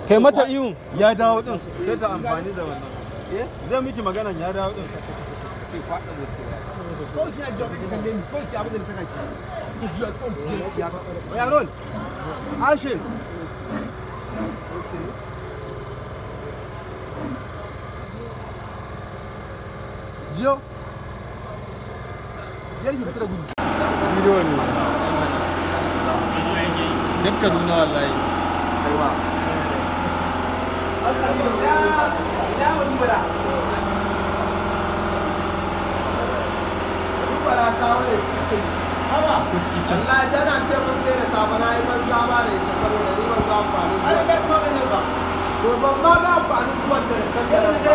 Kai mata iyun ya dawo din sai ta amfani da wannan. Zai miki maganan ya dawo din. Kawai kina jawo kika kalle ni, kawai ki abin da na saka ki. Kika juya kawai ki haka. Oya roll. Action. Jiyo. Yar ki fita da gudu. Bidiyo ne. Duk Kaduna wallahi. Kaiwa. Allah tana ce mun sai da safe na yi banza ba da ita saboda ni ban ga amfanin zuwa. To ban ma ga amfanin zuwan da can da.